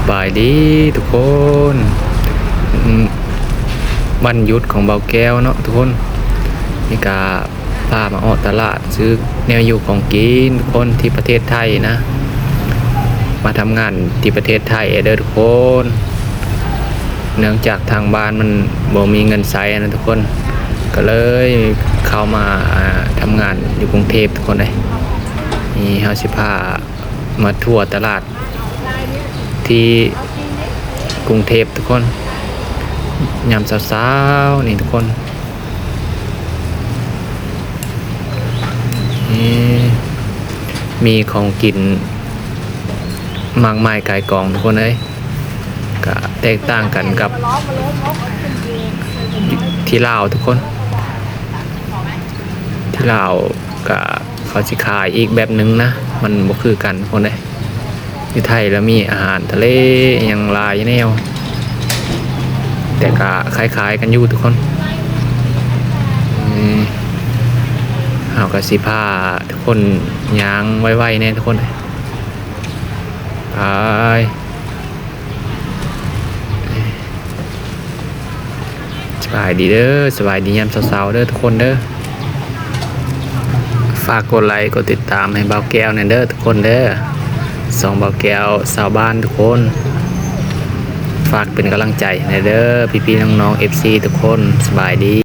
ສະບາຍດີທຸກຄົນ ອືມ ວັນຢຸດຂອງບ່າວແກ້ວເນາະທຸກຄົນ ນີ້ກະພາມາເອາະຕະຫຼາດ ຊື້ແນວຢູ່ຂອງກິນທຸກຄົນ ທີ່ປະເທດໄທນະ ມາທຳງານທີ່ປະເທດໄທເດີທຸກຄົນ ເນື່ອງຈາກທາງບ້ານມັນບໍ່ມີເງິນໃຊ້ນະທຸກຄົນ ກໍເລີຍເຂົ້າມາ ອ່າ ທຳງານຢູ່ກຸງເທບທຸກຄົນເອີຍ ນີ້ເຮົາຊິພາມາທົ່ວຕະຫຼາດ ທີ່ກຸງເທບທຸກຄົນ ຍາມເຊົ້າໆ ນີ້ທຸກຄົນ ນີ້ມີຂອງກິນມາກມາຍກາຍກອງທຸກຄົນເອີຍ ກະແຕກຕ່າງກັນກັບທີ່ລາວທຸກຄົນ ທີ່ລາວກະ ເຂົາຊິຂາຍອີກແບບໜຶ່ງນະ ມັນບໍ່ຄືກັນພຸ້ນເດ້ ຢູ່ໄທລະມີອາຫານທະເລອີ່ຫຍັງຫຼາຍແນວ ແຕ່ກະຄ້າຍໆກັນຢູ່ທຸກຄົນ ເຮົາກະຊິພາທຸກຄົນຍ່າງໄວໆແດ່ທຸກຄົນ ໄປ. ສະບາຍດີເດີ ສະບາຍດີຍາມເຊົ້າໆເດີທຸກຄົນເດີ ຝາກກົດໄລກົດຕິດຕາມໃຫ້ບ່າວແກ້ວແດ່ເດີທຸກຄົນເດີ ຊ່ອງບ່າວແກ້ວຊາວບ້ານທຸກຄົນ ຝາກເປັນກຳລັງໃຈໃຫ້ເດີ ພີ່ໆນ້ອງໆ ເອັຟຊີ ທຸກຄົນ ສະບາຍດີ.